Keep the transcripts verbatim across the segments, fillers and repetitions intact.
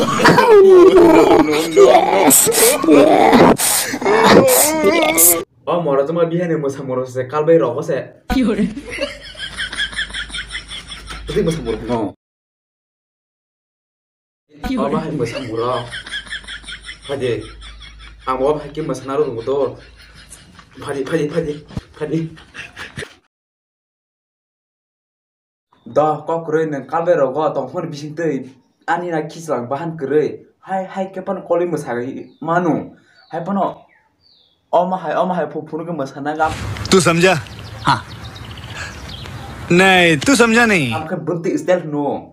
Oh, no, no, no, no, no. Yes. Yes. O moro joma bihani mwsa moro se kalbai rogo se. Twi mwsa moro no. Obo hai mwsa moro. Phadi. Ang obo hai khe mwsana rw do. Phadi, phadi, phadi, phadi. Do, kok kwrwi nwng kalbai rogo tongphor bising twi ani na khichlang bahan kwrwi. Hai, hai khe phano kolwi mwsagwi manu. Hai phano omo hai, omo hai phu-, phunu khe mwsana gam. तू समझा? हाँ। नहीं, तू समझा नहीं। Am khe bwtwi style hwno.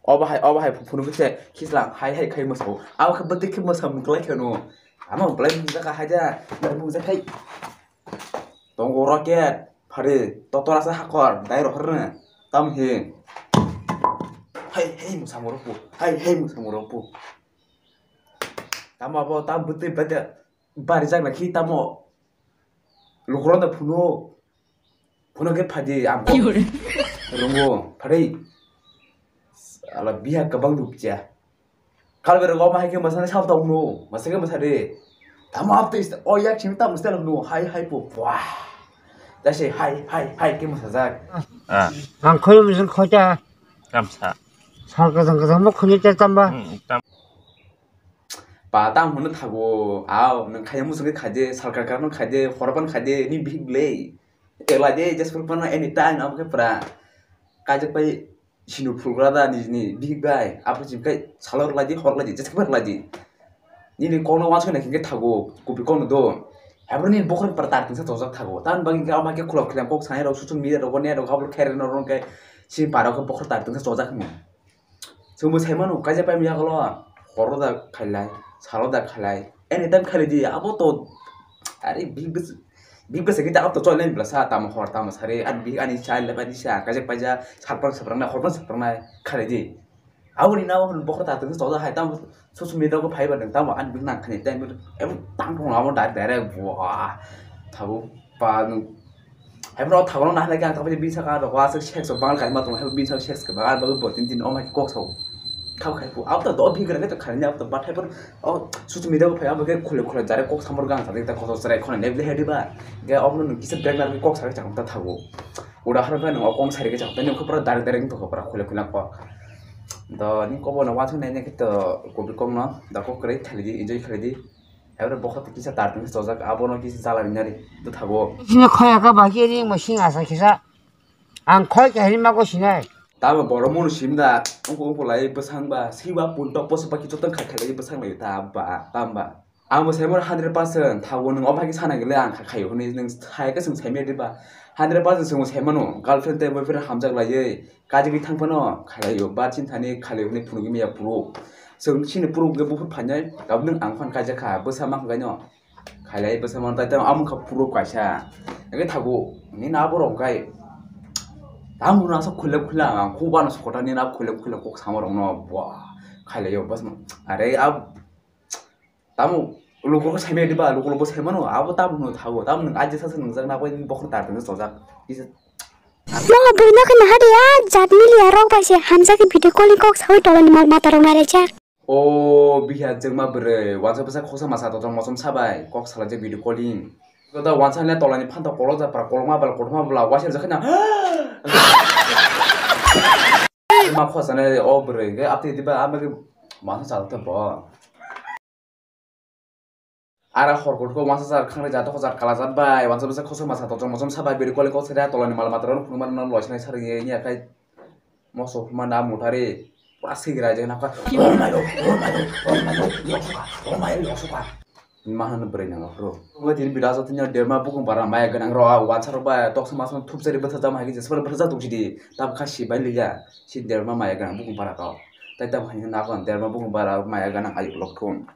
Obo hai, obo hai phu-, phunu khe khichlang hai, hai khai mwsao. Abo khe bwtwi khe mwsa muklai khe no. Ama muklai mung jaka hai ja, mung jaka hai. Tongo rocket, phari, totor asa hakor, dai rohor ne. Tam hi. Hai, hai, mwsa moro pu. Hai, hai, mwsa moro pu. Tamo abo, tam bwtwi bwtwi bari jak na khi tamo. Lukro da phuno. Phuno khe phadi ang. Ki hore? Rongo, phari. Ala biha kabang dukcha. Kalbai rogo ma hai khe mwsana sab tong no, mwsa khe mwsa de. Tamo apte o yak simi tamo style no, hai, hai po, wah. Jase hai, hai, hai khe mwsajak. Ah. Ang khoi mujung khoita. Kamsa. Sal kajang kajang mo khunyi te tamba. Hmm, tam. Pa tang hwnwi thago, ao, nwng khaya muchungwi khaide, salkar karno khaide, horopan khaide, ni bihik le. Eklai de, just for fun, anytime, abo khe pura. Kaijak pai sinu phulgra da, ni, ni bihik bai, abo chim kai, salo rwlai di, hor lai di, just for lai di. Nini kokno wansukna khe thago, kupi kokno do. Abo ni bokhorok pura tar tingsa chojak thago. Tamni bagwi khe abo khe khulok khilem kok sanai rok, social media rok, ne rok, abo khe reno rok khe, sini parok khe bokhorok tar tingsa chojak hwnwi. Chwngbo sai mano, kaisa pai maya kolo, horo da khailai, salo da khailai, anytime khailai di, abo to, are big bus, big bus khe abo to chole bla sa, tamo hor, tamo sari, ar big ani chai le bai di sa, kaisa paija, saprang saprang nai, hor saprang nai, khailai di. Abo ni nabo bokhorok ta tong chole hai, tamo social media ko phai ba nang, tamo ani big nang khani, tamo ebo tang thong abo direct, direct, bua, thabo. Pa nwng. Hai bro, thago na hai khe ang tabuk bisa ka rok aswk sex o bangal kaima tong hai bisa sex ka bangal bagwi bo tin tin o mai kok sao. Thau khai pu. Abo to do bhi gra to khani abo to bathai por o susu mida bo phai abo khe khule khule jare kok samor gang sa ta koso srai khone ne bile hedi ba. Ge abo nwng kisa break na kok sa chang ta thago. Uda har khe nwng o kong sari khe chang ta nwng khe pura direct direct to pura khule khule kok. Do ni kobo no wa thung nai ne khe to kobi kong no da kok kre khali di enjoy khali di. Eboni bokhorok kisa tar tongsa chojak, abono kisa jala rinani bwthago. Sini khoya ka baki ri mo sing asa kisa. Ang khoi ka hini mago sinai. Tamo borok munu simda, ungko ungko lai bwsang ba, siwa puntok poso baki jotong khai khai lai bwsang lai ta ba, tamba. Ang bo saimano hundred percent, thago nwng o baki sana gele ang khai khai hwnwi nwng sai ka swng saimaya diba. Hundred percent swng saimano, girlfriend tei boyfriend hamjak laiwi. Kajagwi thang phano khailai o, ba chini thani khailai hwnwi phunugwi maya phuru. Chwng chini phuru hwnkhe buphuru phainai, tabuk nwng ang phano kaijakha, bwsa ma hwnkhaino khailai bwsa ma tai tamo amwkha phuru kaisa. Hwnkhe thago, nini aborok hwnkhe tamo no aswk khulek khulek ang khubano sokota nini abo khulek khulek kok samarokno, bua, khailai o bwsa ma, are ab-, Tamo lukurok saimaya diba, lukurokbo saimano, abo tamo hwnwi thago, tamo nwng aji sasa nwngjak na bai bokhorok tar tongsa chojak. Kisa Mo bwrwino khe naha de a jat miliya rok bai se hamjak khe video calling kok sawi toloni mal mata rok nai rechar. O biha jwngma bwrwi, wansa bwsa khosa masa totor mosom sabai kok salai je video calling. Joto wansa le tolani phanta kolok ja pra kolokma bala kotorma bala waisa jakha na. Ma khosa nai o bwrwi ge apti diba ama ge wansa chal te bo. Ara hor kotko wansa sar khangnai jat, hokjak kala jat bai, wansa bwsa khosok masa tochom mochom sa bai, biri koli kok sere tolani mal matra rok phunukma rok loisinai sarwi ya khai moso phunukma na mutari pura sigira je nakha. Oh my God, oh my God, oh my God, yosuka, oh my God, yosuka. Ma hano bwrwi nang phuru. Wngwi tini bira jotoni derma bukung bara maya gwnang rok wansa rok bai toksa masa thupjari bwtha jama hai khe jeswk bwtha jatong sidi tab kha si bai liya si derma maya gwnang bukung bara kok. Tai tab hai nakon derma bukung bara maya gwnang ayuk lok thung.